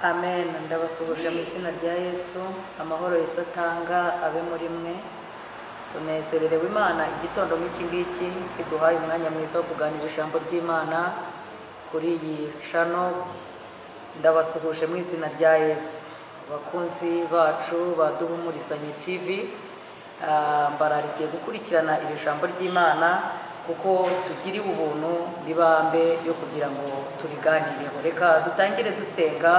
Amen. Ndabasuhuje mu izina rya Yesu. Amahoro Yesu atanga abe muri mwe. Tunezererewe Imana igitondo nk'iki ngiki kiduhaye umwanya mwiza wo kuganira ijambo ry'Imana kuri iyi channel. Ndabasuhuje mu izina rya Yesu. Abakunzi bacu baduhumurizanye TV, mbararikiye gukurikirana iri jambo ry'Imana kuko tugiriwe ubuntu n'ibambe yo kugira ngo turiganireho. Reka dutangire dusenga,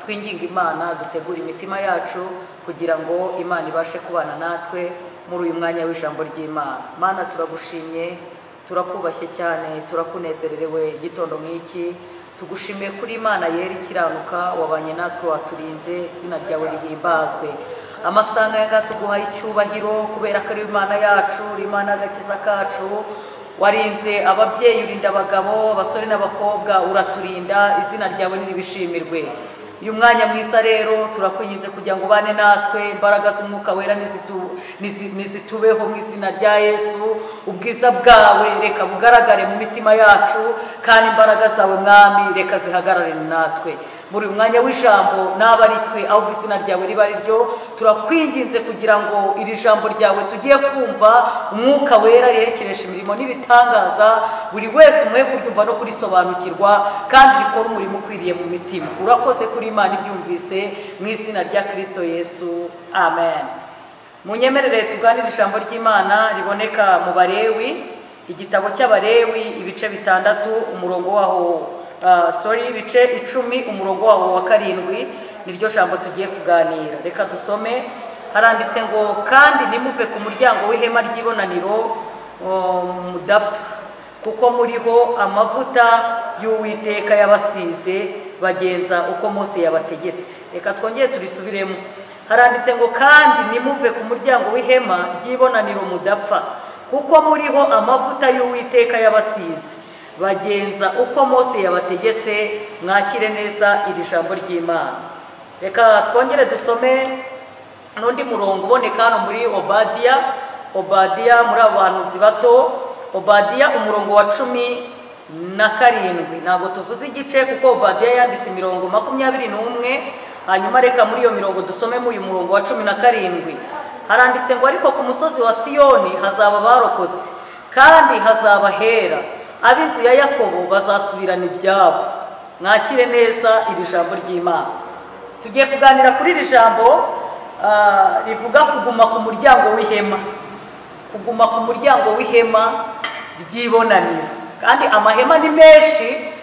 twinginga Imana, dutegure imitima yacu kugira ngo Imana ibashe kubana natwe muri uyu mwanya w'ijambo ry'Imana. Mana, turagushimye, turakubashye cyane, turakunezererewe igitondo nk'iki. Tugushimiye kuri Imana yera ikiranuka, wabanye natwe, waturinze, izina ryawe rihimbazwe. Amasanga yanga tuguhaye icyubahiro kubera ko ari Imana yacu, Imana agakiza kacu. Warinze ababyeyi, urinda abagabo, abasore n'abakobwa, uraturinda, izina ryawe niribishimirwe. Uyu mwanya mwiza rero turakwinginze kugira ngo ubane natwe, imbaraga z'umwuka wera nizitubeho mu izina rya Yesu. Ubwiza bwawe reka bugaragare mu mitima yacu, kandi imbaraga zawe Mwami reka zihagarare natwe muri uyu mwanya w'ijambo. Naba ari twe ahubwo izina ryawe riba ari ryo. Turakwinginze kugira ngo iri jambo ryawe tugiye kumva, umwuka wera riherekeresha imirimo n'ibitangaza, buri wese umuhe kuryumva no kurisobanukirwa, kandi rikora umurimo ukwiriye mu mitima. Urakoze kuri Imana ibyumvise mu izina rya Kristo Yesu, amen. Munyemerere tuganire ijambo ry'Imana riboneka mu Balewi, igitabo cy'Abalewi, ibice 6 umurongo waho, ibice 10 umurongo waho wa 7, niryo jambo tugiye kuganira. Reka dusome. Haranditse ngo: kandi nimuve ku muryango w'ihema ry'ibonaniro mudapfa, kuko muriho amavuta y'Uwiteka yabasize, bagenza uko Mose yabategetse. Reka twongere turisubiremo. Haranditse ngo: kandi nimuve ku muryango w'ihema ry'ibonaniro mudapfa, kuko muriho amavuta y'Uwiteka yabasize, bagenza uko Mose yabategetse. Mwakire neza iri jambo ry'Imana. Reka twongere dusome n'undi murongo uboneka hano muri Obadiya. Obadiya muri abahanuzi bato, Obadiya umurongo wa 17. Ntabwo tuvuze igice kuko Obadiya yanditse imirongo 21. Hanyuma reka muri iyo mirongo dusomemo uyu murongo wa 17. Haranditse ngo: ariko ku musozi wa Siyoni hazaba barokotse, kandi hazaba hera, ab'inzu ya Yakobo bazasubirana ibyabo. Mwakire neza iri jambo ry'Imana. Tugiye kuganira kuri iri jambo rivuga kuguma ku muryango w'ihema, kuguma ku muryango w'ihema ry'ibonaniro. Kandi amahema ni menshi,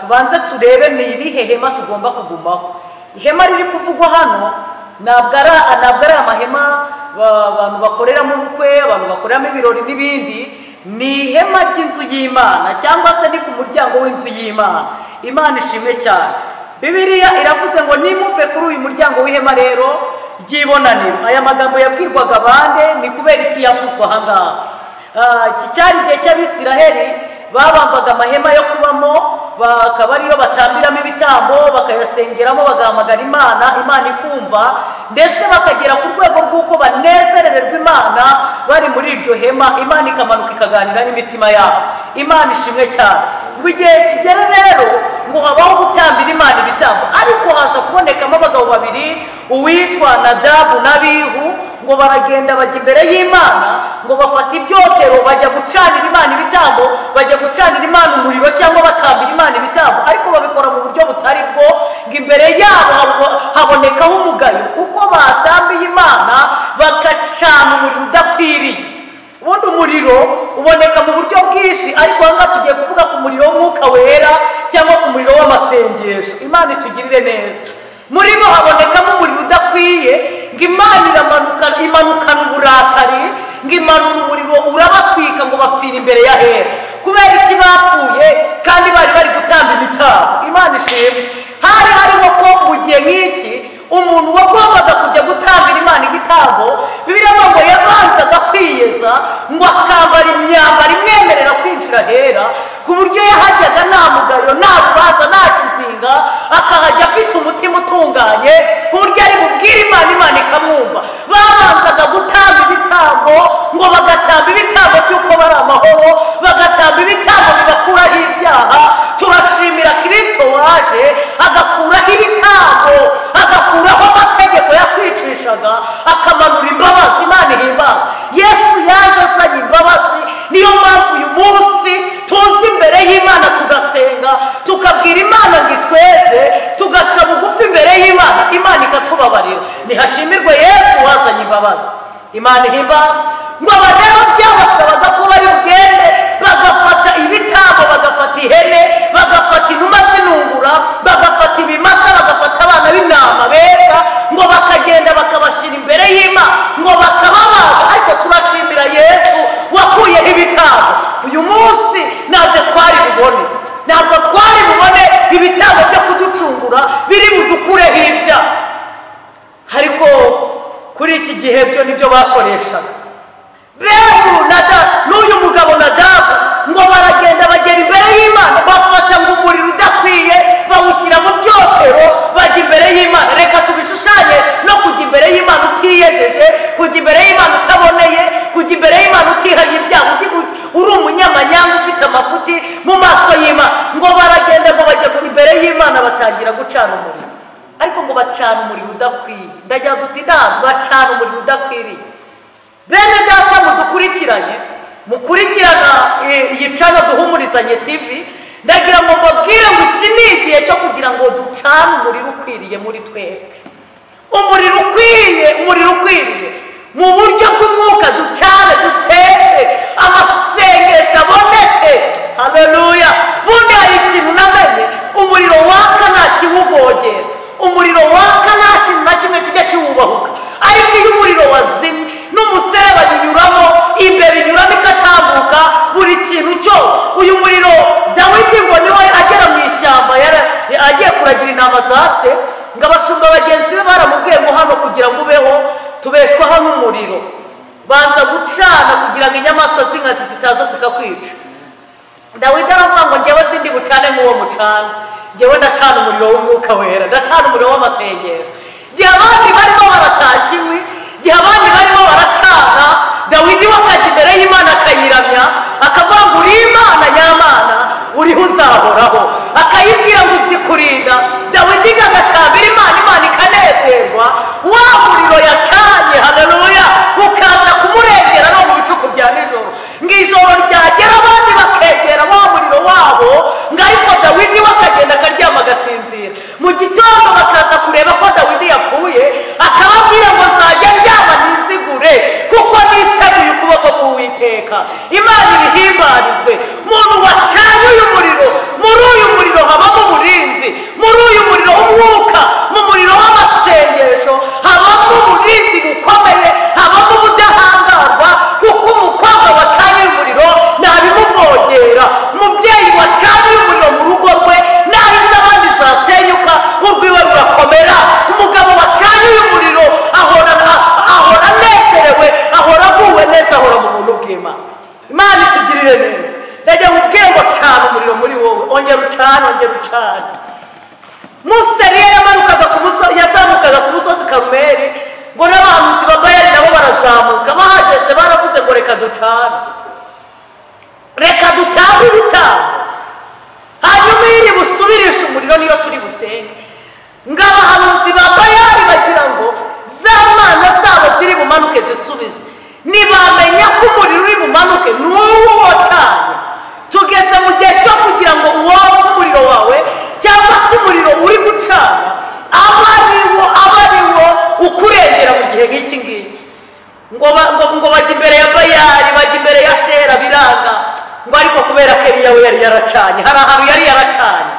tubanze turebe ni irihe hema tugomba kugumaho. Ihema riri kuvugwa hano ntabwo ari amahema abantu bakoreramo ubukwe, abantu bakoreramo ibirori n'ibindi. Ni ihema ry'inzu y'Imana, cyangwa se ni ku muryango w'inzu y'Imana. Imana ishimwe cyane. Bibiliya iravuze ngo nimuve kuri uyu muryango w'ihema rero ry'ibonaniro. Aya magambo yabwirwaga bande? Ni kubera iki yavuzwe aha ngaha? Iki cyari igihe cy'Abisiraheli babambaga amahema yo kubamo, bakaba ariyo batambiramo ibitambo, bakayasengeramo, bagahamagara Imana, Imana ikumva, ndetse bakagera ku rwego rw'uko banezerererwa Imana bari muri iryo hema, Imana ikamanuka ikaganira n'imitima yabo. Imana ishimwe cyane. Ngo igihe kigera rero ngo habaho gutambira Imana ibitambo, ariko haza kubonekamo abagabo babiri, uwitwa Nadabu na Abihu, ngo baragenda bajya imbere y'Imana, ngo bafata ibyotero bajya gucanira Imana ibitambo, bajya gucanira Imana umuriro cyangwa batambira Imana ibitambo, ariko babikora mu buryo butari bwo. Ngo imbere yabo habonekaho umugayo, kuko batambiye Imana bagacana umuriro udakwiriye. Ubundi umuriro uboneka mu buryo bwinshi, ariko aha ngaha tugiye kuvuga ku muriro w'umwuka wera cyangwa ku muriro w'amasengesho. Imana itugirire neza. Muri bo habonekamo umuriro udakwiye, ngo Imana iramanuka, imanukana uburakari, ngo imanura umuriro urabatwika, ngo bapfira imbere ya Hera. Kubera iki bapfuye kandi bari bari gutamba ibitambo? Imana ishimwe. Hari hariho ko mu gihe nk'iki umuntu wagombaga kujya gutambira Imana igitambo, Bibiliya ngo yabanzaga kwiyeza, ngo akambara imyambaro imwemerera kwinjira hera, ku buryo yahajyaga nta mugayo, nta rubanza, nta kizinga, akahajya afite umutima utunganye, ku buryo ari bubwire Imana, Imana ikamwumva. Babanzaga gutamba ibitambo, ngo bagatamba ibitambo by'uko bari amahoro, bagatamba ibitambo bibakuraho ibyaha. Turashimira Kristo waje agakuraho ibitambo itubabarira. Nihashimirwe Yesu wazanye imbabazi. Imana ihimbazwe. Ngo abarero byabasabaga ko bari bugende bagafata ibitabo, bagafata ihene, bagafata inuma zinungura, bagafata ibimasa, bagafata abana b'intama beza, ngo bakagenda bakabashyira imbere y'Imana, ngo bakababaga. Ariko turashimira Yesu wakuyeho ibitabo. Uyu munsi ntabwo twari bubone, ntabwo twari bubone ibitabo byo kuducungura biri budukureho ibyaha. Ariko kuri iki gihe byo nibyo bakoreshaga. Behu n'uyu mugabo Nadabu ngo baragenda bagera imbere y'Imana, bafata ngo umuriro udakwiye bawushyira mu byotero, bajya imbere y'Imana. Reka tubishushanye no kujya imbere y'Imana utiyejeje, kujya imbere y'Imana utaboneye, kujya imbere y'Imana utihariye ibyaha, uri umunyamanyanga ufite amafuti mu maso y'Imana. Ngo baragenda ngo bajya imbere y'Imana batangira gucana umuriro, ariko ngo bacana umuriro udakwiye. Ndagira duti ntabwo bacana umuriro udakwiriye. Bene data mudukurikiranye, mukurikirana iyi cano Duhumurizanye TV, ndagira ngo mbabwire ngo iki ni igihe cyo kugira ngo ducane umuriro ukwiriye muri twebwe. Umuriro ukwiye, umuriro ukwiriye mu buryo bw'umwuka, ducane, dusenge, amasengesho aboneke. Haleluya. Bundi hari ikintu namenye, umuriro waka nta kiwuvogera, umuriro waka nta kintu na kimwe kijya kiwubahuka. Ariko iyo umuriro wazimye n'umuserebanya unyuramo, imbeba inyuramo ikatambuka, buri kintu cyose. Uyu muriro Dawidi ngo niwe agera mu ishyamba agiye kuragira intama za se, ngo abashumba bagenzi be baramubwiye ngo hano kugira ngo ubeho tubeshwaho n'umuriro, banza gucana kugira ngo inyamaswa z'inkazi zitaza zikakwica. Dawidi aravuga ngo njyewe sindi bucane nk'uwo mucana, njyewe ndacana umuriro w'umwuka wera, ndacana umuriro w'amasengesho. Gihe abandi barimo baratashya inkwi, gihe abandi barimo baracana, Dawidi we akajya imbere y'Imana akayiramya, akavuga ngo uri Imana nyamana, uriho uzahoraho, akayibwira ngo uzi kurinda. Dawidi agatambira Imana, Imana ikanezerwa. Wa muriro yacanye, haleluya, ukaza kumurengera no mu bicuku bya nijoro. Ngo ijoro ryagera abandi bakegera wa muriro wabo, ngo ariko Dawidi we akagenda akaryama agasinzira. Mu gitondo bakaza kureba ko Dawidi yapfuye, akababwira ngo nzajya ndyama nizigure, kuko niseguye ukuboko k'Uwiteka. Imana ibihimbarizwe. Umuntu wacanye uyu muriro, muri uyu muriro habamo uburinzi, muri uyu muriro w'umwuka, mu muriro w'amasengesho habamo uburinzi bukomeye, habamo ubudahangarwa, kuko umukobwa wacanye uyu muriro ntabimuvogera, umubyeyi wacanye uyu muriro mu rugo rwe naho abandi zasenyuka urwiwe rurakomera. Umugabo wacanye uyu muriro ahora anezerewe, ahora aguwe neza, ahora mu buntu bw'Imana. Imana itugirire neza. Ndagira nkubwire ngo cana umuriro muri wowe, ongera ucane, ongera ucane. Musa rero yamanukaga ku musozi, yazamukaga ku musozi Karumeli, ngo n'abahanuzi ba Bayali nabo barazamuka. Bahageze baravuze ngo reka ducane, reka dutambe ibitambo, hanyuma iri busubirishe umuriro niyo turi busenge. Ngo abahanuzi ba Bayali bagira ngo za mana zabo ziri bumanuke zisubize, ntibamenya ko umuriro uri bumanuke n'uwo wacanye. Tugeze mu gihe cyo kugira ngo uwowe umuriro wawe cyangwa se umuriro uri gucana aba ari wo ukurengera mu gihe nk'iki ngiki. Ngo bajya imbere ya Bayali, bajya imbere ya Shera, biranga. Ngo ariko kubera ko Eliya we yari yaracanye, hari ahantu yari yaracanye,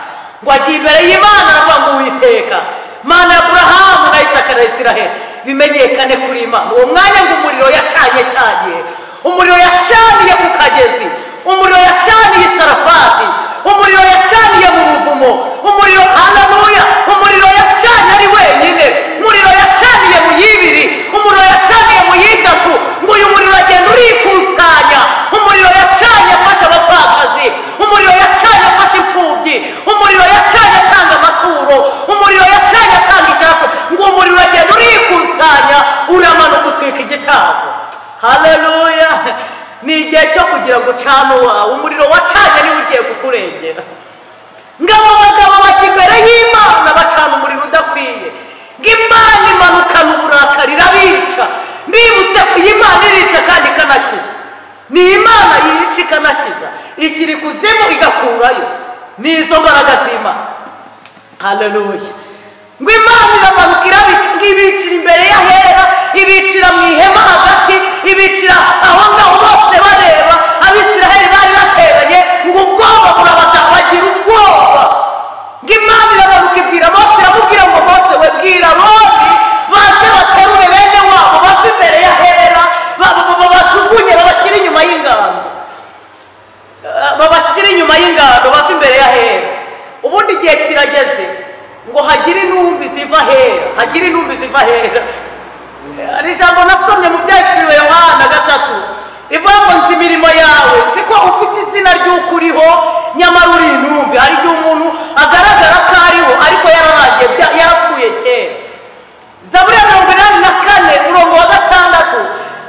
ngo agiye imbere y'Imana aravuga ngo Uwiteka Mana ya Aburahamu na Isaka na Isiraheli, bimenyekane kuri Imana. Uwo mwanya ngo umuriro yacanye cyagiye, umuriro yacaniye ku kagezi, umuriro yacaniye i Sarafati, umuriro yacaniye mu buvumo, umuriro, haleluya, umuriro yacanye ari wenyine, umuriro yacaniye mu yibiri, umuriro yacaniye mu yitatu. Ngo uyu muriro agenda urikusanya, umuriro yacanye afasha abapfakazi, umuriro yacanye afasha imfubyi, umuriro yacanye atanga amaturo, umuriro yacanye atanga icyacu. Ngo umuriro agenda urikusanya, uramanuka utwika igitambo. Haleluya. Ni igihe cyo kugira ngo ucane uwawe, umuriro wacanye niwe ugiye kukurengera. Ngo abo bagabo bajya imbere y'Imana bacana umuriro udakwiye, ngo Imana imanukana uburakari irabica. Mbibutse ko iyi Imana irica kandi ikanakiza. Ni Imana yica ikanakiza, ishyira ikuzimu igakurayo. Ni izo mbaraga z'Imana. Haleluya. Ngo Imana iramanuka irabica, ngo Ngibicira imbere y'ahera, ibicira mu ihema hagati, ibicira aho ngaho bose bareba. Abisiraheli bari bateranye, ngo ubwoba burabataha, bagira ubwoba. Ngo Imana iramanuka ibwira Mose, iramubwira ngo Mose we bwira Aroni baze baterure bene wabo bave imbere y'ahera, babajugunye babashyire inyuma y'ingando, babashyire inyuma y'ingando bave imbere y'ahera. Ubundi igihe kirageze ngo hagire intumbi ziva ahera, hagire intumbi ziva ahera. Hari ijambo nasomye mu Byahishuriwe Yohana 3 rivuga ngo nzi imirimo yawe, nzi ko ufite izina ry'uko uriho nyamara uri intumbi. Hari igihe umuntu agaragara ko ariho ariko yararangiye, yarapfuye kera. Zaburi ya 84 umurongo wa 6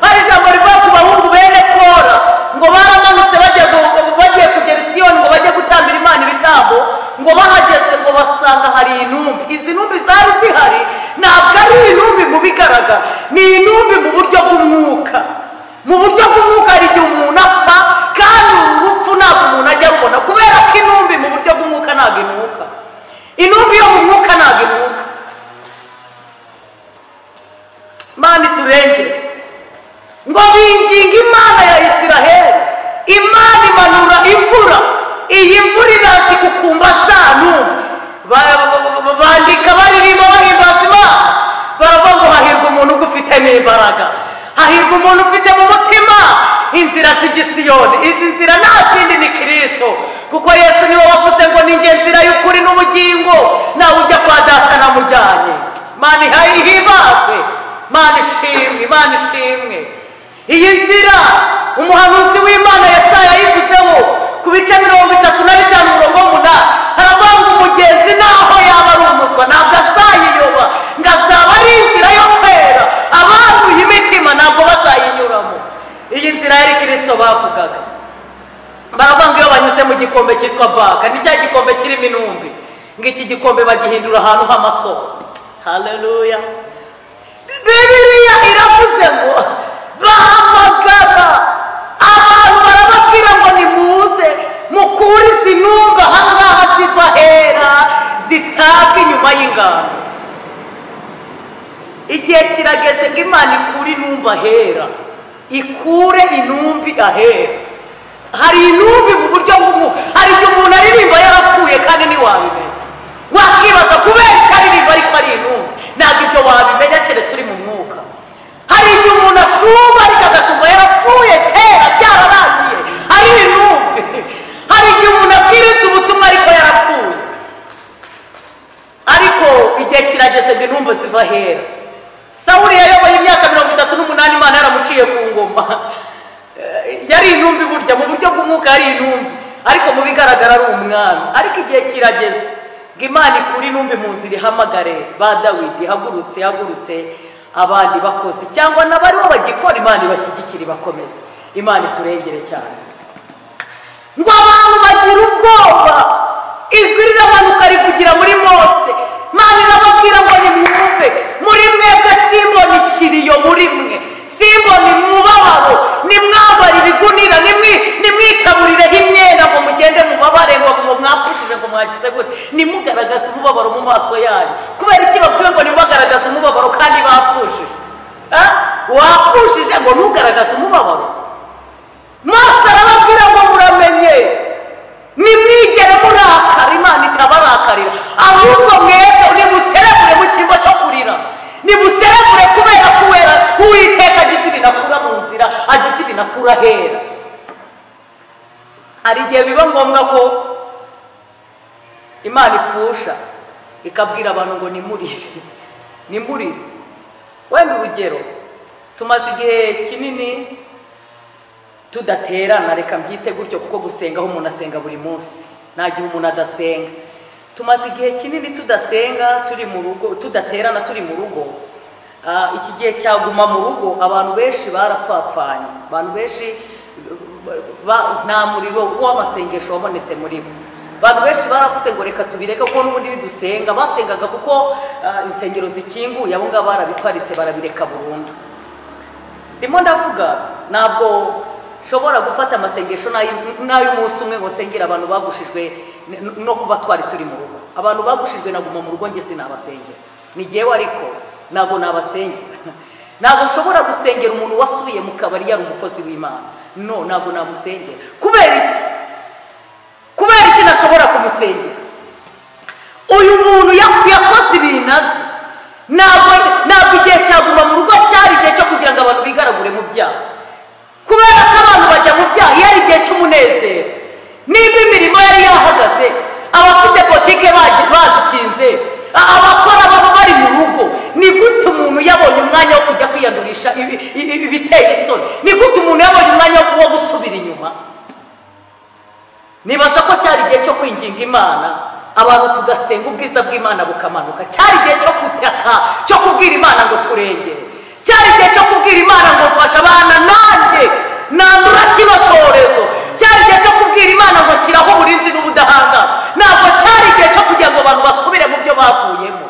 hari ijambo rivuga ku bahungu bene Kora ngo baramanutse bagiye kugera i Siyoni ngo bajye gutambira Imana ibitambo, ngo bahageze ngo basanga hari intumbi. Izi ntumbi zari zihari ntabwo ari intumbi mu bigaragara, ni intumbi mu buryo bw'umwuka. Mu buryo bw'umwuka hari igihe umuntu apfa, kandi uru rupfu ntabwo umuntu ajya arubona, kubera ko intumbi mu buryo bw'umwuka ntabwo inuka. Intumbi yo mu mwuka ntabwo inuka. Imana iturengere. Ngo binginga Imana ya Isiraheli, Imana imanura imvura. Iyi mvura iraza ikukumba za ntumbi. Bandika baririmba bahimbaza Imana, baravuga ngo hahirwa umuntu ugufitemo imbaraga, hahirwa umuntu ufite mu mutima inzira z'igisiyoni. Izi nzira nta zindi ni Kristo, kuko Yesu niwe wavuze ngo ni njye nzira y'ukuri n'ubugingo, nawe ujya kwa Data namujyanye. Imana ihimbazwe, Imana ishimwe, Imana ishimwe. Iyi nzira umuhanuzi w'Imana Yesaya yayivuzeho ku bice 35 umurongo 8, haravuga ngo umugenzi naho yaba ari umuswa ntabwo azayiyoba, ngo azaba ari inzira yo kwera, abanduye imitima ntabwo bazayinyuramo. Iyi nzira yari Kristo bavugaga. Baravuga ngo iyo banyuze mu gikombe cyitwa Baka, ni cya gikombe kirimo intumbi, ngo iki gikombe bagihindura ahantu h'amasoko. Haleluya. Bibiliya iravuze ngo bahamagara abantu barababwira ngo nimuze mukure izi ntumbi aha ngaha ziva ahera, zitabwa inyuma y'ingando. Igihe kirageze ngo Imana ikure intumbi ahera, ikure intumbi ahera. Hari intumbi mu buryo bw'umwuka. Hari igihe umuntu aririmba yarapfuye kandi ntiwabimenya, wakibaza kubera icyo aririmba ariko ari intumbi. Ntabwo ibyo wabimenya keretse uri mu mwuka. Hari igihe umuntu ashumba ariko agashumba yarapfuye kera, byararangiye, ari intumbi. Hari igihe umuntu abwiriza ubutumwa ariko yarapfuye. Ariko igihe kirageze ngo intumbi ziva ahera. Sawuli yayoboye imyaka 38 Imana yaramuciye ku ngoma. Yari intumbi burya mu buryo bw'umwuka, yari intumbi ariko mu bigaragara ari umwami. Ariko igihe kirageze ngo Imana ikure intumbi mu nzira, ihamagare ba Dawidi, hagurutse hagurutse abandi bakoze cyangwa n'abariho bagikora, Imana ibashyigikire ibakomeze. Imana iturengere cyane. Ngo abantu bagira ubwoba, ijwi riramanuka rivugira muri Mose. Imana irababwira ngo nimwumve, muri mwebwe simbona ikiriyo, muri mwe simbona umubabaro, nimwambara ibigunira, nimwitaburireho imyenda ngo mugende mubabare, ngo mwapfushije, ngo mwagize gute, nimugaragaze umubabaro mu maso yanyu. Kubera iki babwiwe ngo nimugaragaze umubabaro kandi bapfushije? Wapfushije ngo ntugaragaze umubabaro? Mose arababwira ngo muramenye, nimwigere murakara, Imana itabarakarira, ahubwo mwebwe nimuserebure mu cyimbo cyo kurira, nimuserebure kubera kuwera Uwiteka agize ibintu akura mu nzira, agize ibintu akura ahera. Hari igihe biba ngombwa ko Imana ipfusha ikabwira abantu ngo nimurire, nimurire. Wenda urugero, tumaze igihe kinini tudaterana, reka mbyite gutyo kuko gusenga aho umuntu asenga buri munsi, nta gihe umuntu adasenga. Tumaze igihe kinini tudasenga turi mu rugo, tudaterana turi mu rugo. Iki gihe cyaguma mu rugo abantu benshi barapfapfanye, abantu benshi nta muriro w'amasengesho wabonetse muri bo. Abantu benshi baravuze ngo reka tubireke kuko n'ubundi bidusenga, basengaga kuko insengero zikinguye, abo ngabo barabiparitse barabireka burundu. Ndimo ndavuga ntabwo nshobora gufata amasengesho n'ay'umunsi umwe ngo nsengere abantu bagushijwe no kuba twari turi mu rugo. Abantu bagushijwe na guma mu rugo njye sinabasengera, ni jyewe ariko Ntabwo nabasengera, ntabwo nshobora gusengera umuntu wasubiye mu kabari yari umukozi w'Imana. No, ntabwo namusengera. Kubera iki? Kubera iki nashobora kumusengera? Uyu muntu yakoze ibintu azi. Ntabwo igihe cyaguma mu rugo cyari igihe cyo kugira ngo abantu bigaragure mu byaha. Kubera ko abantu bajya mu byaha iyo ari igihe cy'umunezero. Niba imirimo yari yahagaze, abafite botike bazikinze, abakora baba bari mu rugo, ni gute umuntu yabonye umwanya wo kujya kwiyandurisha ibiteye isoni? Ni gute umuntu yabonye umwanya wo gusubira inyuma? Nibaza ko cyari igihe cyo kwinginga Imana, abantu tugasenga ubwiza bw'Imana bukamanuka. Cyari igihe cyo gutaka, cyo kubwira Imana ngo turengere. Cyari igihe cyo kubwira Imana ngo mfasha abana nanjye nandura kino cyorezo. Cyari igihe cyo kubwira Imana ngo shyiraho uburinzi n'ubudahangarwa. Ntabwo cyari igihe cyo kugira ngo abantu basubire mu byo bavuyemo.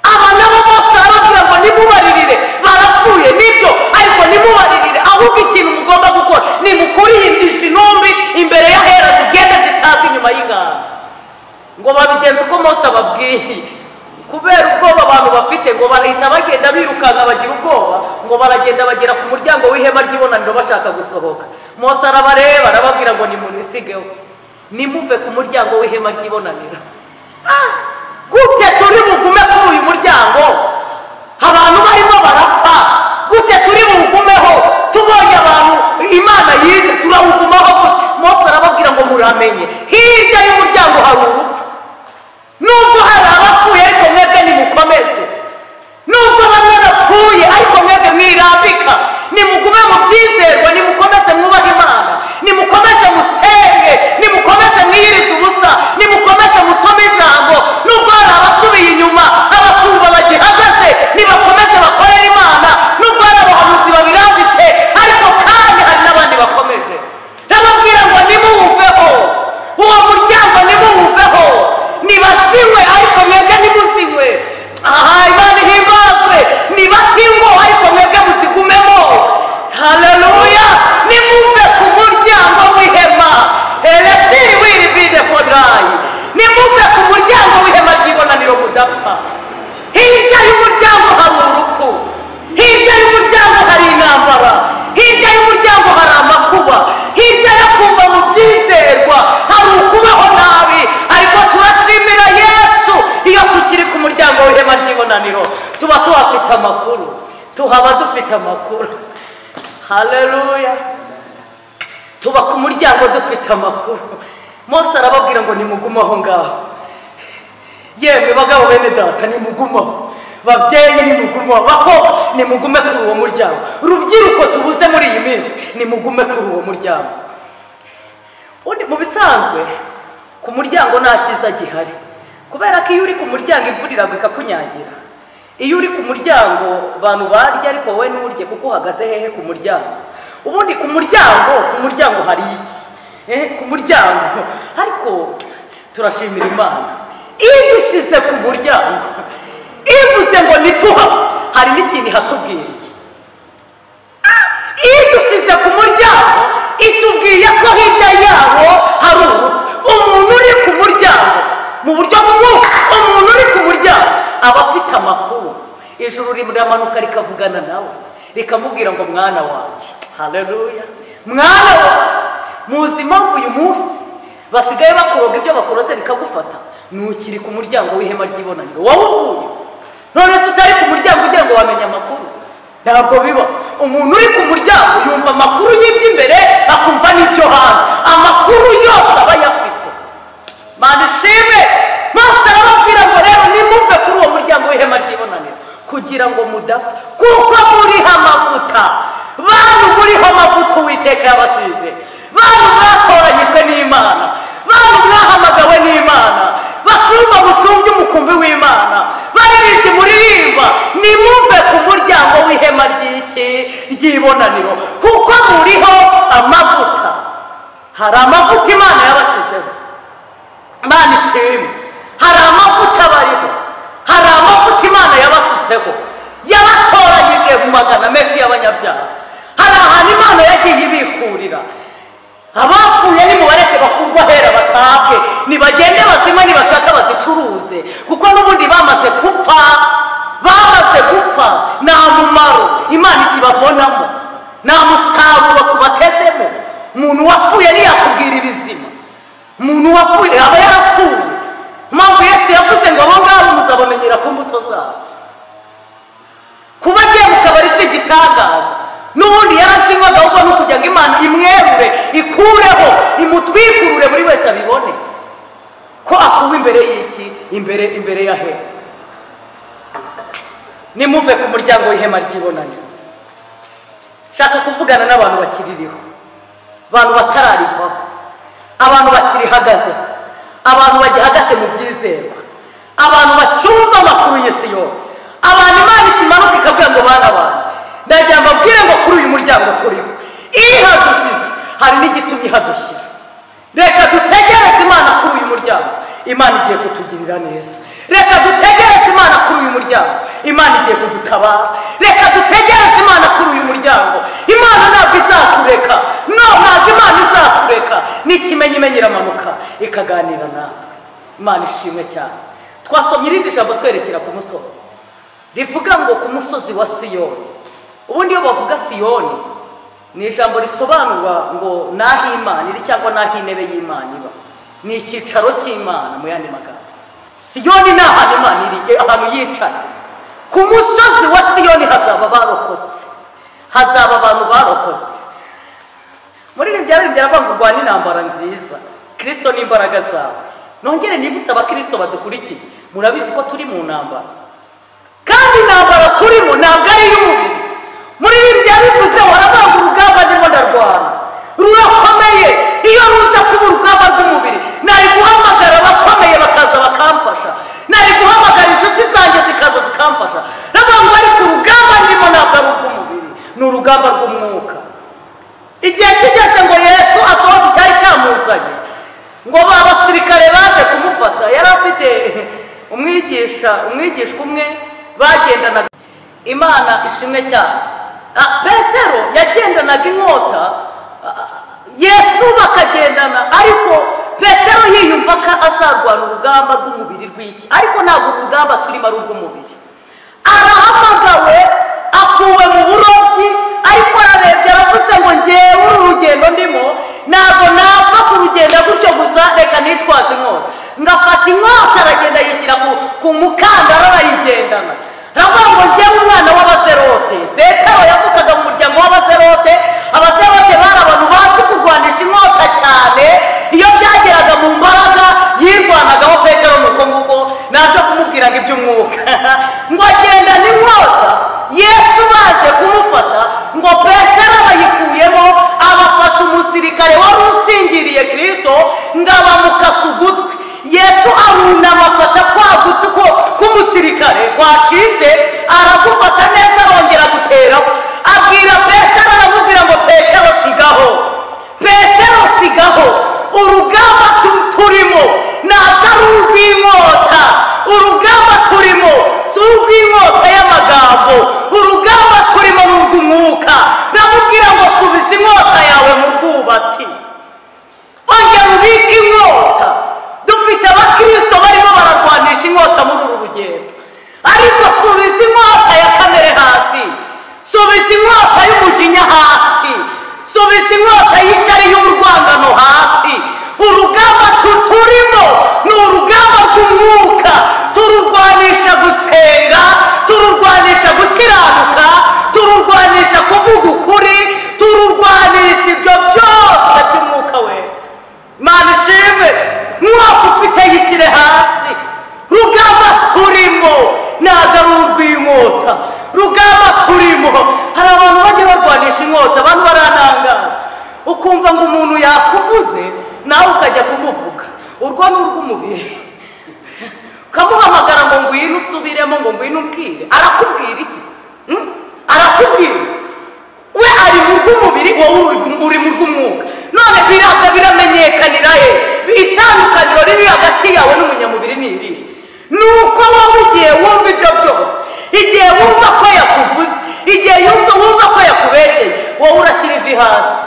Aba nabo bose arababwira ngo nimubaririre, barapfuye nibyo, ariko nimubaririre. Ahubwo ikintu mugomba gukora ni mukuri izi ntumbi imbere y'ahera zigende zitabwa inyuma y'inganda. Ngo babigenze uko Mose ababwiye. Kubera ubwoba abantu bafite, ngo barahita bagenda birukanka bagira ubwoba, ngo baragenda bagera ku muryango w'ihema ry'ibonaniro bashaka gusohoka. Mose arabareba arababwira ngo nimunisigeho, nimuve ku muryango w'ihema ry'ibonaniro. Gute turi bugume kuri uyu muryango? Abantu barimo barapfa. Gute turi bugumeho? Tubonye abantu Imana yije, turawugumaho gute? Mose arababwira ngo muramenye, hirya y'umuryango hari urupfu. Nubwo hari abapfuye ariko mwebwe nimukomeze. Nubwo bamwe bapfuye ariko mwebwe mwirambika. Nimugume mu byizerwa, nimukomeze mwubahe Imana, nimukomeze musenge, nimukomeze mwiyirize ubusa, nimukomeze musome ijambo. Nubwo hari abasubiye inyuma, abashumba bagihagaze, nibakomeze bakorere Imana. Nubwo hari abahanuzi babirambitse, ariko kandi hari n'abandi bakomeje. Ndababwira ngo nimuwuveho uwo muryango, nimuwuveho. Nibasinywe ariko mwebwe nimusinywe. Aha, Imana ihimbazwe. Nibatingwe ariko mwebwe muzigumemo. Haleluya. Nimuve ku muryango w'ihema. Elesiri wiri bide fodrayi. Nimuve ku muryango w'ihema ry'ibonaniro mudapfa. Hirya y'umuryango hari urupfu. Hirya y'umuryango hari intambara. Hirya y'umuryango hari amakuba. Hirya yo kuva mu byizerwa hari ukubaho nabi. Ariko turashimira Yesu, iyo tukiri ku muryango w'ihema ry'ibonaniro tuba tuhafite amakuru, tuhaba dufite amakuru. Haleluya. Tuba ku muryango dufite amakuru. Mose arababwira ngo nimugumaho ngaho. Yemwe bagabo bene data, nimugumaho. Babyeyi nimugumaho, bakobwa nimugume kuri uwo muryango. Rubyiruko tubuze muri iyi minsi, nimugume kuri uwo muryango. Undi mu bisanzwe ku muryango nta cyiza gihari, kubera ko iyo uri ku muryango imvura iragwa ikakunyagira. Iyo uri ku muryango abantu barya ariko wowe nturye kuko uhagaze hehe ku muryango. Ubundi ku muryango hari iki? Ku muryango. Ariko turashimira Imana idushyize ku muryango, ivuze ngo nituhave, hari n'ikintu ihatubwiriye. Idushyize ku muryango itubwiye ko hirya yawo hari urupfu. Umuntu uri ku muryango mu buryo bw'umwuka, umuntu uri ku muryango aba afite amakuru. Ijuru riramanuka rikavugana nawe, rikamubwira ngo mwana wanjye. Haleluya. Mwana wanjye. Muzi impamvu uyu munsi basigaye bakoroga ibyo bakoroze bikagufata? Ntukiri ku muryango w'ihema ry'ibonaniro, wowe uvuye. None se utari ku muryango ugira ngo wamenye amakuru? Ntabwo biba. Umuntu uri ku muryango yumva amakuru y'iby'imbere, akumva n'ibyo hanze. Amakuru yose aba ayafite. Mana ishimwe. Mose arababwira ngo rero nimuve kuri uwo muryango w'ihema ry'ibonaniro kugira ngo mudapfa, kuko muriho amavuta. Bantu muriho amavuta Uwiteka yabasize. Bantu mwatoranyijwe n'Imana, bantu mwahamagawe n'Imana, bashumba musumbye umukumbi w'Imana, baririmbyi muririmba, nimuve ku muryango w'ihema ry'iki ry'ibonaniro, kuko muriho amavuta. Hari amavuta Imana yabashyizeho. Imana ishimwe. Hari amavuta bariho, hari amavuta Imana yabasutseho, yabatoranyije mu magana menshi y'abanyabyaha. Hari ahantu Imana yagiye ibikurira. Abapfuye nimubareke bakurwa ahera batabwe, nibagende bazima, nibashaka bazicuruze, kuko n'ubundi bamaze gupfa. Imana ikibabonamo, nta musaruro tubatezemo. Umuntu wapfuye ntiyakubwira ibizima, umuntu wapfuye aba yarapfuye. Impamvu Yesu yavuze ngo abo ngabo muzabamenyera ku mbuto zabo. Kuba agiye mu kabari si igitangaza, n'ubundi yarazinywaga, ahubwo ni ukugira ngo Imana imwerure, ikureho, imutwikurure, buri wese abibone ko akuwe imbere y'iki, imbere ya he. Nimuve ku muryango w'ihema ry'ibonaniro. Shaka kuvugana n'abantu bakiririho, abantu batararivaho, abantu bakirihagaze, abantu bagihagaze mu byizerwa, abantu bacyumva amakuru y'isi yose, abantu Imana ikimanuka ikabwira ngo bana banjye, ndagira mbabwire ngo kuri uyu muryango turiho ihadushyize, hari n'igitumye ihadushyira. Reka dutegereze Imana kuri uyu muryango, Imana igiye kutugirira neza. Reka dutegereze Imana kuri uyu muryango, Imana igiye kudutabara. Reka dutegereze Imana kuri uyu muryango, Imana ntabwo izatureka. No, ntabwo Imana izatureka. N'ikimenyimenyi iramanuka ikaganira natwe. Imana ishimwe cyane. Twasomye irindi jambo twerekera ku musozi, rivuga ngo ku musozi wa Siyoni. Ubundi iyo bavuga Siyoni ni ijambo risobanurwa ngo naho Imana iri, cyangwa naho intebe y'Imana iba, ni icyicaro cy'Imana mu yandi magambo. Siyoni ni ahantu Imana iri, ahantu yicaye. Ku musozi wa Siyoni hazaba barokotse, hazaba abantu barokotse. Muri ibi byaravuga ngo urwana intambara nziza, Kristo n'imbaraga zawe. Nongere nibutse abakristo badukurikiye, murabizi ko turi mu ntambara, kandi intambara turimo ntabwo ari iy'umubiri. Muri ibi byabivuze waravuga urugamba ndimo ndarwana rurakomeye. Iyo ruza kuba urugamba rw'umubiri, nari guhamagara abakomeye bakaza bakamfasha, nari guhamagara inshuti zanjye zikaza zikamfasha. Ndavuga ngo ariko urugamba ndimo ntabwo ari urw'umubiri, ni urugamba rw'umwuka. Igihe kigeze ngo Yesu asohoze icyari cyamuzanye, ngo ba basirikare baje kumufata. Yari afite umwigishwa umwe bagendanaga. Imana ishimwe cyane. Petero yagendanaga inkota, Yesu bakagendana, ariko Petero yiyumva ko azarwana urugamba rw'umubiri rw'iki, ariko ntabwo urugamba turimo ari urw'umubiri. Arahamagawe, akuwe mu burobyi, ariko ararebye aravuze ngo ngewe uru rugendo ndimo ntabwo napfa kurugenda gutyo gusa, reka nitwaze inkota. Ngafata inkota, aragenda yishyira ku mukandara arayigendana. Aravuga ngo ngewe umwana w'abazerote. Petero yavukaga mu muryango w'abazerote. Abazerote bari abantu bazi kurwanisha inkota cyane. Iyo byageraga mu mbaraga yirwanagaho Petero, nuko nguko naje kumubwira ngo iby'umwuka. Ngo agenda n'inkota, Yesu baje kumufata, ngo Petero abayikuyemo, abafasha umusirikare wari usingiriye Kristo, ngo abamukase ugutwi. Yesu arunama afata kwa gutwi k'umusirikare kwacitse, aragufata neza, arongera guteraho. Abwira Petero, aramubwira ngo Petero sigaho, Petero sigaho, urugamba turimo ntabwo ari urw'inkota, urugamba turimo si urw'inkota y'amagambo, urugamba turimo ni urw'umwuka. Aramubwira ngo subiza inkota yawe mu rwubati, ongera ubike inkota. Dufite abakristo barimo bararwanisha inkota muri uru rugendo, ariko subiza inkota ya kamere hasi, subiza inkota y'umujinya hasi, subiza inkota y'ishyari y'urwangano hasi. Urugamba turimo ni urugamba rw'umwuka, tururwanisha gusenga, tururwanisha gukiranuka, tururwanisha kuvuga ukuri, tururwanisha ibyo byose by'umwuka we. Imana ishimwe. Mwaka ufite yishyire hasi. Rugamba turimo ntabwo ari urw'inkota, rugamba turimo. Hari abantu bajya barwanisha inkota, abantu baranangaza, ukumva ngo umuntu yakuvuze nawe ukajya kumuvuga. Urwo ni urw'umubiri. Ukamuhamagara ngo ngwino usubiremo, ngo ngwino umbwire. Arakubwira iki? Arakubwira iki? We ari mu rw'umubiri, wowe uri mu rw'umwuka. None biraga biramenyekanira he? Itandukaniro riri hagati yawe n'umunyamubiri ni irihe? Nuko wowe igihe wumva ibyo byose, igihe wumva ko yakuvuze, igihe wumva ko yakubeshyeye, wowe urashyira ivi hasi,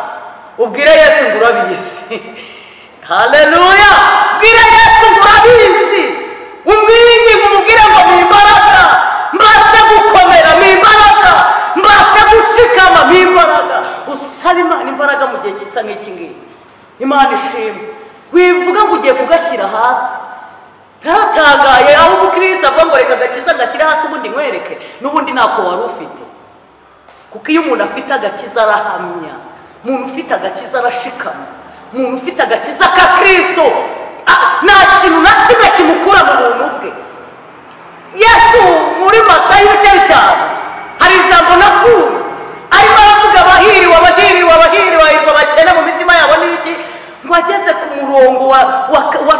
ubwire Yesu ngo urabizi. Haleluya! Bwire Yesu ngo urabizi, umwinginge, umubwire ngo mu imbaraga mbashe gukomera, mu imbaraga mbashe Imana ishimwe. Wivuga ngo ugiye kugashyira hasi. Ntatangaye aho umukristo avuga ngo reka agakiza gashyira hasi ubundi nkwereke, n'ubundi ntako wari ufite. Kuko iyo umuntu afite agakiza arahamya, umuntu ufite agakiza arashikama, umuntu ufite agakiza ka Kristo nta kintu na kimwe kimukura mu buntu bwe. Yesu muri Matayo ibice 5 hari ijambo nakunze arimo aravuga abahiriwe abahiriwe abahiriwe abahirwa bakene mu mitima yabo n'iki, ngo ageze ku murongo wa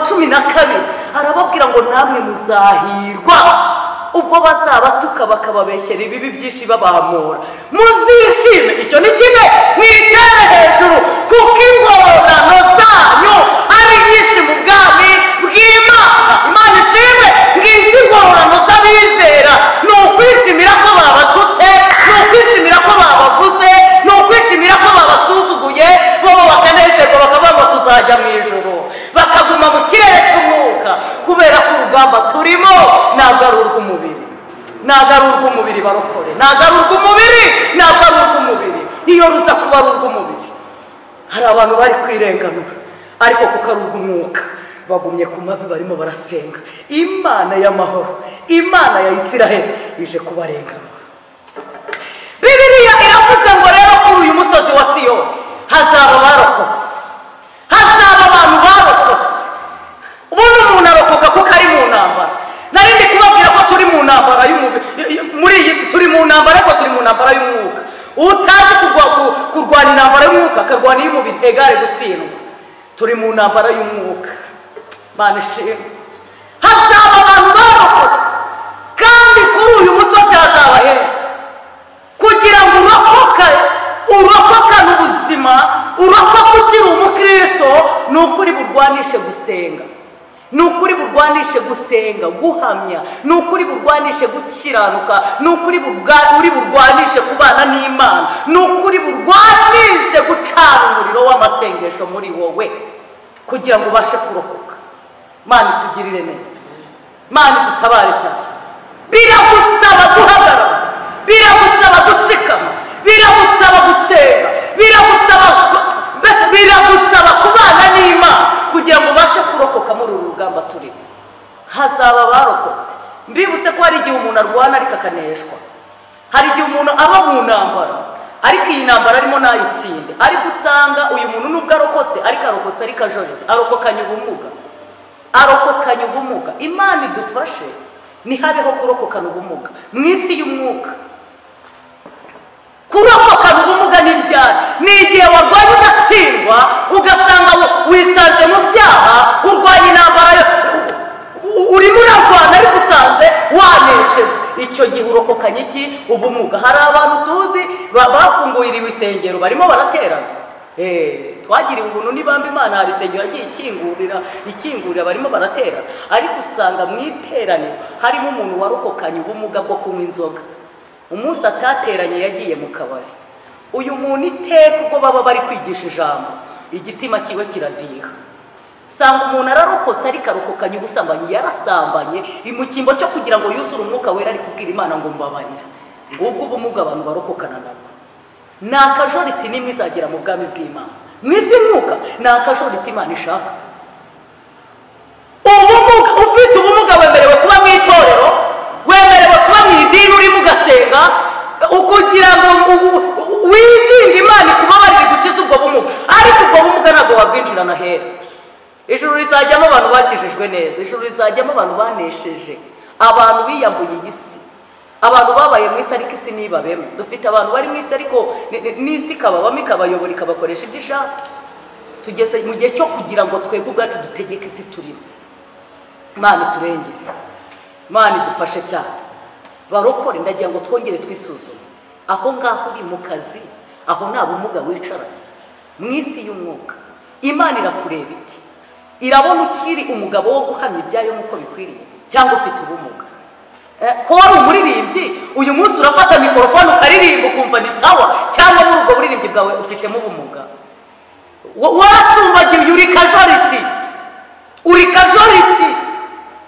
12 arababwira ngo namwe muzahirwa ubwo bazabatuka bakababeshyera ibibi byinshi babamura, muzishime. Icyo ni kimwe, mwitere hejuru kuko ingororano zanyu ari nyinshi mu bwami bw'Imana. Imana ishimwe. Ngizi ingororano z'abizera ni ukwishimira ko babatutse, ni ukwishimira ko babavuze, ni ukwishimira ko babasuzuguye, bo bakanezerwa bakavuga ngo tuzajya mu ijuru, bakaguma mu kirere cy'umwuka, kubera ko urugamba turimo ntabwo ari urw'umubiri, ntabwo ari urw'umubiri barokore, ntabwo ari urw'umubiri, ntabwo ari urw'umubiri. Iyo ruza kuba ari urw'umubiri hari abantu bari kwirenganura, ariko kuko ari urw'umwuka bagumye ku mavi barimo barasenga. Imana y'amahoro, Imana ya Isiraheli ije kubarenganura. Bibiliya iravuze ngo rero kuri uyu musozi wa Siyoni hazaba barokotse, hazaba abantu barokotse. Ubundi umuntu arokoka kuko ari mu ntambara. Nari ndi kubabwira ko turi mu ntambara y'umubiri, muri iyi si turi mu ntambara, ariko turi mu ntambara y'umwuka. Utazi kurwana intambara y'umwuka akarwana iy'umubiri egare gutsindwa. Turi mu ntambara y'umwuka. Imana ishimwe. Hazaba abantu barokotse, kandi kuri uyu musozi hazaba hera. Kugira ngo urokoke, urokokane ubuzima, urokoke ukiri umukristo, ni ukuri burwanishe gusenga, ni ukuri burwanishe gusenga guhamya, ni ukuri burwanishe gukiranuka, ni ukuri uri burwanishe kubana n'Imana, ni ukuri burwanishe gucana umuriro w'amasengesho muri wowe kugira ngo ubashe kurokoka. Imana itugirire neza, Imana idutabare cyane. Biragusaba guhagarara, biragusaba gushikama, biragusaba gusenga, biragusaba mbese biragusaba kubana n'Imana kugira ngo ubashe kurokoka muri uru rugamba turimo. Hazaba abarokotse. Mbibutse ko hari igihe umuntu arwana ariko akaneshwa, hari igihe umuntu aba mu ntambara ariko iyi ntambara arimo ntayitsinde, ariko usanga uyu muntu nubwo arokotse ariko arokotse ariko ajoreta, arokokanye ubumuga, arokokanye ubumuga. Imana idufashe ntihabeho kurokokana ubumuga mu isi y'umwuka. Kurokokana ubumuga ni ryari? Ni igihe warwanye ugatsindwa, ugasanga wisanze mu byaha, urwanya intambara, urimo urarwana ariko usanze waneshejwe. Icyo gihe urokokanye iki? Ubumuga. Hari abantu tuzi bafunguriwe isengero barimo baraterana. Twagiriwe ubuntu n'ibambe Imana, hari isengero yagiye ikingurira barimo baraterana, ariko usanga mu iteraniro harimo umuntu warokokanye ubumuga bwo kunywa inzoga. Umunsi atateranye yagiye mu kabari. Uyu muntu iteka ubwo baba bari kwigisha ijambo, igitima kiwe kiradiha. Sanga umuntu ararokotse ariko arokokanye ubusambanyi, yarasambanye mu cyimbo cyo kugira ngo yuzure umwuka wera ari kubwira Imana ngo mbabarira. Ngubwo ubumuga abantu barokokana nabwo. Ni akajoriti nimwe izagera mu bwami bw'Imana. Mu isi mwuka ni akajoriti Imana ishaka. Ubumuga, ufite ubumuga wemerewe kuba mu itorero, wemerewe kuba mu idini urimo ugasenga, kugira ngo wiginge Imana ikubabarire gukiza ubwo bumuga. Ariko ubwo bumuga ntabwo wabwinjirana hera. Ijuru rizajyamo abantu bakijijwe neza, ijuru rizajyamo abantu banesheje, abantu biyambuye iyi si, abantu babaye mu isi ariko isi ntibabemo. Dufite abantu bari mu isi ariko n'isi ikababamo, ikabayobora, ikabakoresha ibyo ishaka. Tugeze mu gihe cyo kugira ngo twebwe ubwacu dutegeke isi turimo. Imana iturengere, Imana idufashe cyane. Barokore, ndagira ngo twongere twisuzume. Aho ngaho uri mu kazi, aho nta bumuga wicaranye mu isi y'umwuka, Imana irakureba iti, irabona ukiri umugabo wo guhamya ibyayo nk'uko bikwiriye, cyangwa ufite ubumuga. Ko wari umuririmbyi, uyu munsi urafata mikorofone ukaririmba ukumva ni sawa, cyangwa muri ubwo buririmbyi bwawe ufitemo ubumuga. Waracumbagiye, uri kajoriti, uri kajoriti,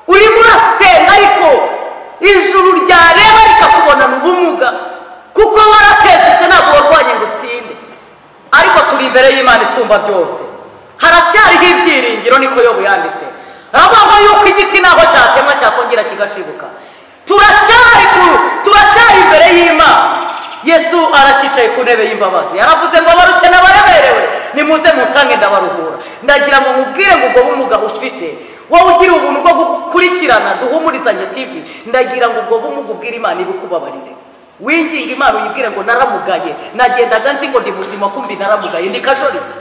urimo urasenga ariko ijuru ryareba rikakubonana ubumuga, kuko warateshutse ntabwo warwanye ngo utsinde. Ariko turi imbere y'Imana isumba byose. Haracyariho ibyiringiro, niko Yobu yanditse. Aravuga yuko igiti naho cyatemwa cyakongera kigashibuka. Turacyari imbere y'Imana. Yesu arakicaye ku ntebe y'imbabazi, yaravuze ngo abarushye n'abaremerewe nimuze munsange ndabaruhura. Ndagira ngo nkubwire ngo ubwo bumuga ufite, wowe ugira ubuntu bwo gukurikirana Duhumurizanye TV, ndagira ngo ubwo bumuga ubwire Imana ibikubabarire. Winginga Imana uyibwire ngo naramugaye, nagendaga nzi ngo ndi muzima, kumbi naramugaye, ndi kajorite.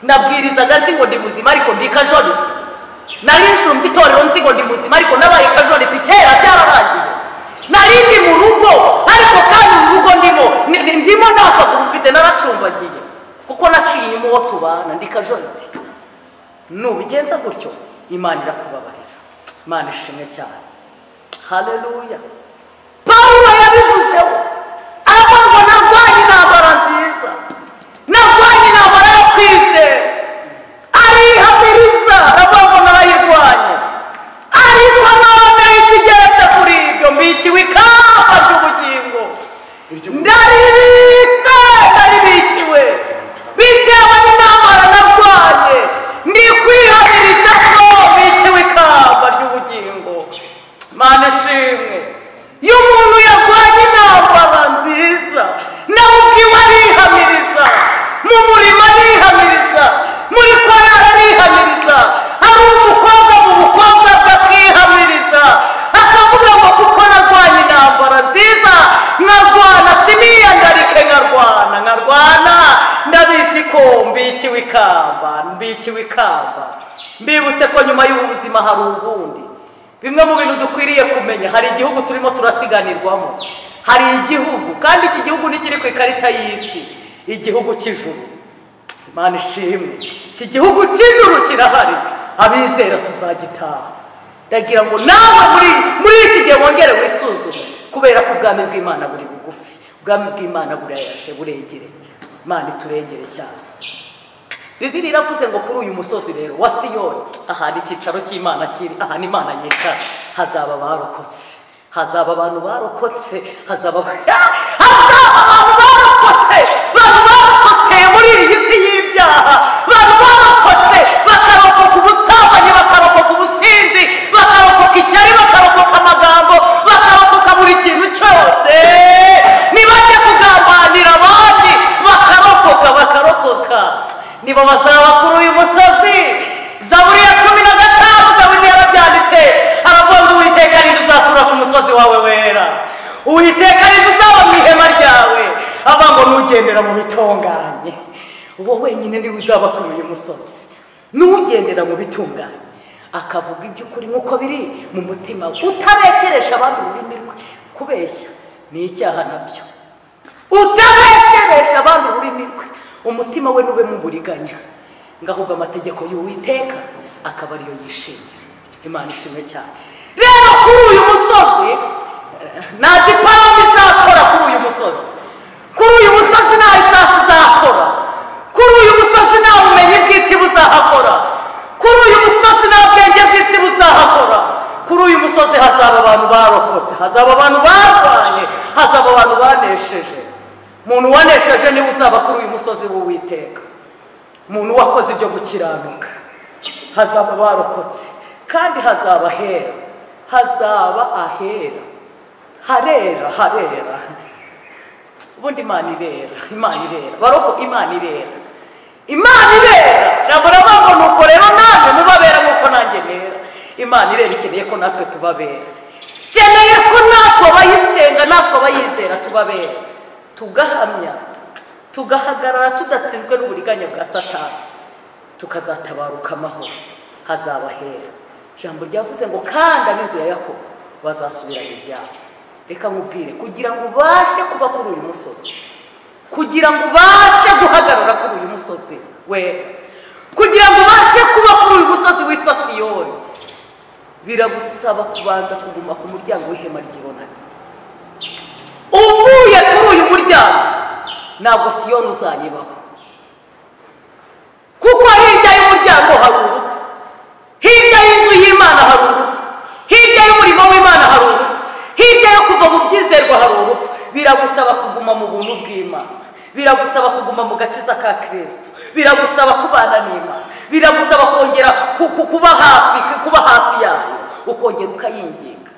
Nabwirizaga nzi ngo ndi muzima, ariko ndi kajorite. Nari nshumbye itorero nzi ngo ndi muzima, ariko nabaye kajorite, kera byararangiye. Nari ndi mu rugo, ariko kandi mu rugo ndimo nta kaguru mfite, naracumbagiye kuko naciye inyuma uwo tubana, ndi kajorite. Nubigenza gutyo Imana irakubabarira. Imana ishimwe cyane. Haleluya. Pawulo yabivuzeho, aravuga ngo narwanye intambara nziza, narwanye intambara yo kwizera. Arihamiriza, aravuga ngo narayirwanye, ariko none ikigeretse kuri ibyo mbikiwe ikamba ry'ubugingo, ndaribitse, ndaribikiwe bitewe n'intambara narwanye, ndi kwihamiriza ko mbikiwe ikamba ry'ubugingo. Imana ishimwe. Iyo umuntu yarwanye intambara nziza, nawe ubwiwe arihamiriza, mu murimo arihamiriza, muri korali arihamiriza. Hari umukobwa mu bukobwa bwe akihamiriza, akavuga ngo kuko narwanye intambara nziza, nkarwana siniyandarike, nkarwana ndabizi ko mbikiwe ikamba, mbikiwe ikamba. Mbibutse ko nyuma y'ubu buzima hari ubundi. Bimwe mu bintu dukwiriye kumenya, hari igihugu turimo turasiganirwamo, hari igihugu, kandi iki gihugu ntikiri ku ikarita y'isi, igihugu cy'ijuru. Imana ishimwe, iki gihugu cy'ijuru kirahari, abizera tuzagitaha. Ndagira ngo nawe muri iki gihe wongere wisuzume, kubera ko ubwami bw'Imana buri bugufi, ubwami bw'Imana burayaje, buregere. Imana iturengere cyane. Bibiliya iravuze ngo kuri uyu musozi rero wa Siyoni, ahantu icyicaro cy'Imana kiri, ahantu Imana yicara, hazaba abarokotse, hazaba abantu barokotse, hazaba abantu barokotse, abantu barokotse muri iyi si y'ibyaha, abantu barokotse bakarokoka ubusambanyi, bakarokoka ubusinzi, bakarokoka ishyari, bakarokoka amagambo, bakarokoka buri kintu cyose. Nibajya kugambanira abandi bakarokoka, bakarokoka. Nibo bazaba kuri uyu musozi. Zaburi ya 15 Dawidi yarabyanditse, aravuga ngo Uwiteka ni uzatura ku musozi wawe wera, Uwiteka ni uzaba mu ihema ryawe. Avuga ngo nugendera mu bitunganye, uwo wenyine niwe uzaba kuri uyu musozi, nugendera mu bitunganye. Akavuga iby'ukuri nk'uko biri mu mutima we, utabeshyeresha abandi ururimi rwe. Kubeshya ni icyaha nabyo. Utabeshyeresha abandi ururimi rwe, umutima we nube mu buriganya, ngahubwo amategeko y'Uwiteka akaba ariyo yishimira. Imana ishimwe cyane. Rero kuri uyu musozi nta diporome izakora, kuri uyu musozi, kuri uyu musozi nta isasi izakora, kuri uyu musozi nta bumenyi bw'isi buzahakora, kuri uyu musozi nta bwenge bw'isi buzahakora. Kuri uyu musozi hazaba abantu barokotse, hazaba abantu barwanye, hazaba abantu banesheje. Umuntu wanesheje niwe uzaba kuri uyu musozi w'Uwiteka. Umuntu wakoze ibyo gukiranuka, hazaba barokotse, kandi hazaba ahera, hazaba ahera, harera, harera. Ubundi Imana irera, Imana irera, baroko Imana irera, Imana irera. Jambo ravuga ngo nuko rero namwe mubabera nk'uko nanjye nera. Imana irera, ikeneye ko natwe tubabera, ikeneye ko natwe abayisenga, natwe abayizera tubabera, tugahamya, tugahagarara tudatsinzwe n'uburiganya bwa Satani, tukazatabaruka amahoro. Hazaba hera. Ijambo ryavuze ngo kandi ab'inzu ya Yakobo bazasubirana ibyabo. Reka nkubwire, kugira ngo ubashe kuba kuri uyu musozi, kugira ngo ubashe guhagarara kuri uyu musozi wera, kugira ngo ubashe kuba kuri uyu musozi witwa Siyoni, biragusaba kubanza kuguma ku muryango w'ihema ry'ibonaniro. Uvuye kuri uyu muryango ntabwo Siyoni uzayibaho, kuko hirya y'umuryango hari urupfu, hirya y'inzu y'Imana hari urupfu, hirya y'umurimo w'Imana hari urupfu, hirya yo kuva mu byizerwa hari urupfu. Biragusaba kuguma mu buntu bw'Imana, Biragusaba kuguma mu gakiza ka Kristo, biragusaba kubana n'Imana, biragusaba kongera kuba hafi yayo, ukongera ukayinginga.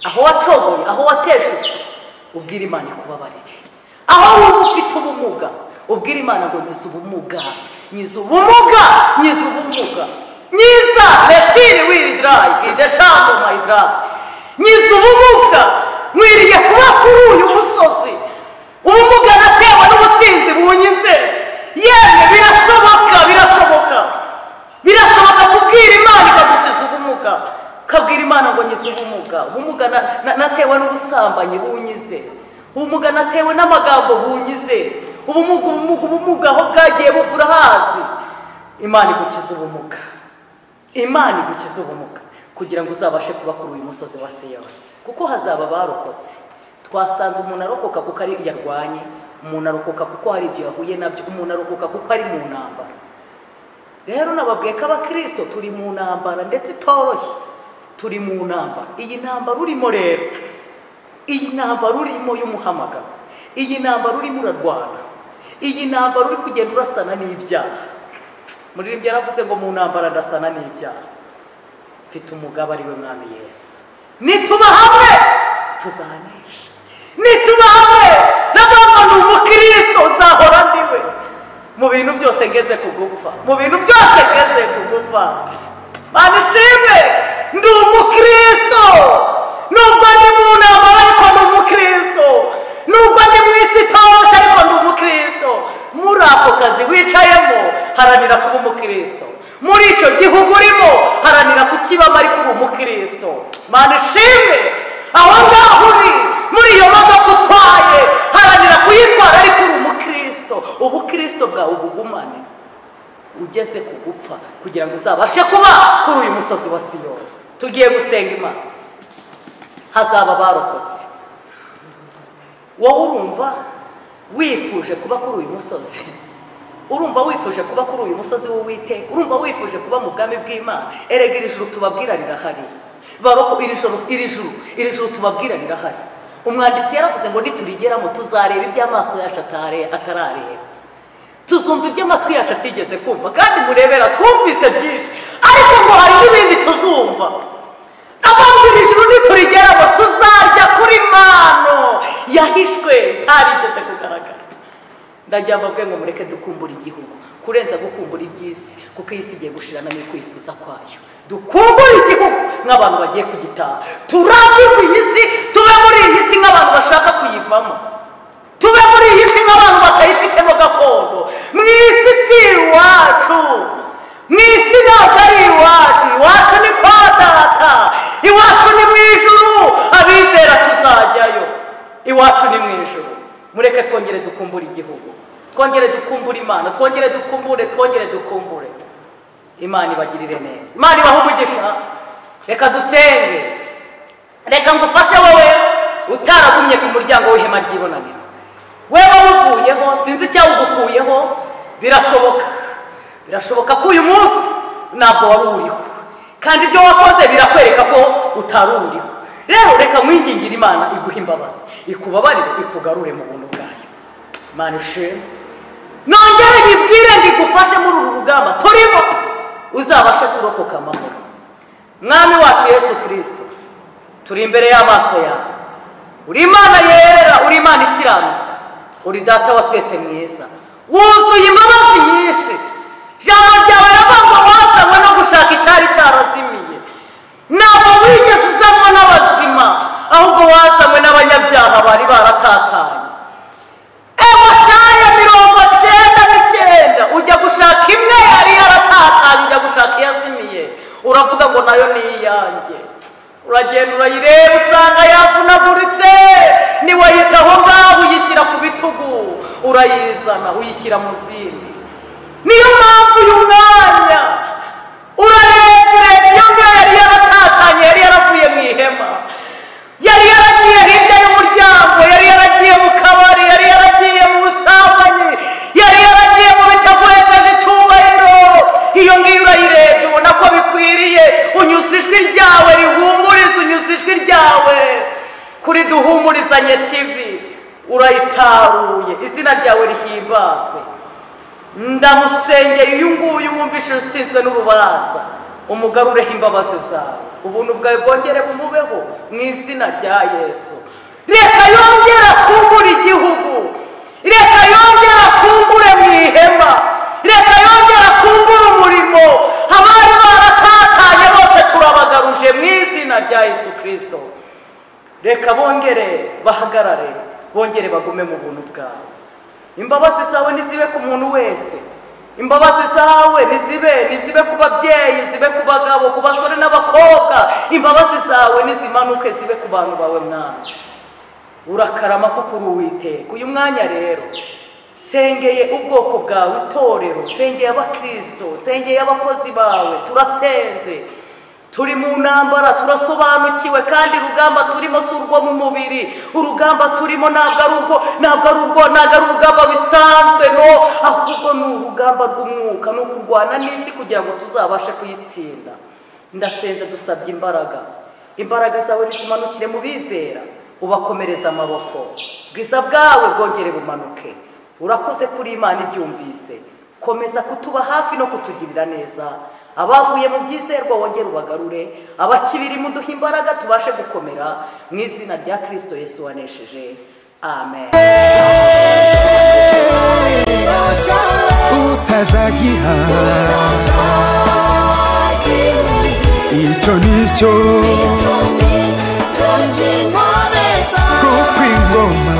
Aho wacogoye, aho wateshutse, ubwira Imana ikubabarire. Aho wumva ufite ubumuga, ubwira Imana ngo nyiza ubumuga, nyiza ubumuga, nyiza ubumuga, nyiza lesiri wiri dry the shambo my dry, nyiza ubumuga, nkwiriye kuba kuri uyu musozi. Ubumuga natewe n'ubusinzi bunyize. Yemwe birashoboka, birashoboka, birashoboka kubwira Imana ikagukiza ubumuga. Kabwira Imana ngo nyize ubumuga, ubumuga natewe n'ubusambanyi bunyize, ubumuga natewe n'amagambo bunyize, ubumuga, ubumuga, ubumuga aho bwagiye buvura hazi. Imana igukiza ubumuga, Imana igukiza ubumuga kugira ngo uzabashe kuba kuri uyu musozi wa Siyoni, kuko hazaba barokotse. Twasanze umuntu arokoka kuko ari yarwanye, umuntu arokoka kuko hari ibyo yahuye nabyo, umuntu arokoka kuko ari mu ntambara. Rero nababwiye ko abakristo turi mu ntambara ndetse itoroshye, turi mu ntambara. Iyi ntambara urimo rero, iyi ntambara urimo y'umuhamagaro, iyi ntambara urimo urarwana, iyi ntambara uri kugenda urasana n'ibyaha. Muririmbyi yaravuze ngo mu ntambara ndasana n'ibyaha, mfite umugabo ari we Mwami Yesu. Nituba hamwe tuzanesha, nituba hamwe ndavuga ngo umukristo nzahora ndiwe mu bintu byose ngeze kugupfa, mu bintu byose ngeze kugupfa. Mana ishimwe, ndi umukristo nubwo ndi mu ntambara, ariko ndi umukristo, nubwo ndi mu isi itoroshye, ariko ndi umukristo. Muri ako kazi wicayemo haranira kuba umukristo, muri icyo gihugu urimo haranira kukibamo ariko uri umukristo. Mana ishimwe, aho ngaho uri muri iyo modoka utwaye haranira kuyitwara ariko uri umukristo. Ubukristo bwawe ubugumane ugeze ku gupfa kugira ngo uzabashe kuba kuri uyu musozi wa Siyoni. Tugiye gusenga Imana, hazaba barokotse. Wowe urumva wifuje kuba kuri uyu musozi, urumva wifuje kuba kuri uyu musozi w'Uwiteka, urumva wifuje kuba mu bwami bw'Imana. Erega iri juru tubabwira rirahari, baroko iri juru, iri juru, iri juru tubabwira rirahari. Umwanditsi yaravuze ngo niturigeramo tuzareba iby'amaso yacu atarareba, tuzumva iby'amatwi yacu atigeze kumva. Kandi murebera twumvise byinshi, ariko ngo hari n'ibindi tuzumva. Abambwira iri juru niturigeramo tuzarya kuri mano yahishwe itarigeze kugaragara. Ndagira mbabwe ngo mureke dukumbura igihugu kurenza gukumbura iby'isi, kuko iyi si igiye gushirana n'ikwifuza kwayo. Dukumbure igihugu nk'abantu bagiye kugitaha, turambirwe iyi si, tube muri iyi si nk'abantu bashaka kuyivamo, tube muri iyi si nk'abantu batayifitemo gakondo. Mu isi si iwacu, mu isi ntabwo ari iwacu, iwacu ni kwa Data, iwacu ni mu ijuru, abizera tuzajyayo, iwacu ni mu ijuru. Mureke twongere dukumbure igihugu, twongere dukumbure Imana, twongere dukumbure, twongere dukumbure. Imana ibagirire neza, Imana ibahe umugisha. Reka dusenge. Reka ngufashe wowe utaragumye ku muryango w'ihema ry'ibonaniro, wewe uvuyeho, sinzi icyawugukuyeho. Birashoboka, birashoboka ko uyu munsi ntabwo wari uriho, kandi ibyo wakoze birakwereka ko utari uriho. Rero reka mwingingire Imana iguhe imbabazi, ikubabarire, ikugarure mu buntu bwayo. Imana ishimwe. Nongere nyibwire ngo igufashe muri uru rugamba turimo, uzabashe kurokoka amahoro. Mwami wacu Yesu Kristo, turi imbere y'amaso yawe. Uri Imana yera, uri Imana ikiranuka, uri Data wa twese mwiza, wuzuye imbabazi nyinshi. Ijambo ryawe riravugwa wazanywe no gushaka icyari cyarazimiye. Ntabwo wigeze uzanwa n'abazima, ahubwo wazanywe n'abanyabyaha bari baratatanye. Matayo 99 ujya gushaka imwe yari yaratatanye, ujya gushaka iyazimiye, uravuga ngo nayo ni iyanjye. Uragenda urayireba usanga yavunaguritse, niwayitaho ngaho uyishyira ku bitugu, urayizana uyishyira mu zindi. Niyo mpamvu uyu mwanya urarebye iyo ngiyo yari yaratatanye, yari yaravuye mu ihema, yari yaragiye hirya y'umuryango, yari yaragiye mu kabari, yari yaragiye mu busambanyi, yari yaragiye mu bitaguhesheje icyubahiro. Iyo ngiyo urayirebye ubona ko bikwiriye, unyuze ijwi ryawe rihumuriza, unyuze ijwi ryawe kuri Duhumurizanye TV. Urayitaruye, izina ryawe rihimbazwe. Ndamusengeye uyu nguyu wumvise utsinzwe n'urubanza, umugarureho imbabazi zawe, ubuntu bwawe bwongere bumubeho mu izina rya Yesu. Reka yongera kumbura igihugu, reka yongera kumbure mu ihema, reka yongera kumbura umurimo. Abari baratatanye bose turabagaruje mu izina rya Yesu Kristo. Reka bongere bahagarare, bongere bagume mu buntu bwawe. Imbabazi zawe nizibe ku muntu wese, imbabazi zawe nizibe ku babyeyi, zibe ku bagabo, ku basore n'abakobwa. Imbabazi zawe nizimanuke zibe ku bantu bawe mwana. Urakarama kuko uri Uwiteka. Uyu mwanya rero sengeye ubwoko bwawe, itorero, sengeye abakristo, sengeye abakozi bawe. Turasenze, turi mu ntambara, turasobanukiwe, kandi urugamba turimo si urwo mu mubiri. Urugamba turimo ntabwo ari urugamba bisanzwe, no, ahubwo ni urugamba rw'umwuka, ni ukurwana n'isi kugira ngo tuzabashe kuyitsinda. Ndasenze, dusabye imbaraga, imbaraga zawe nizimanukire mu bizera, ubakomereza amaboko, bwiza bwawe bwongere bumanuke. Urakoze kuri Imana ibyumvise, komeza kutuba hafi no kutugirira neza. Abavuye mu byizerwa wongere ubagarure, abakibiri muduha imbaraga tubashe gukomera mu izina rya Kristo Yesu wanesheje. Amen. Utazagiha icyo nicyo, kuko ingoma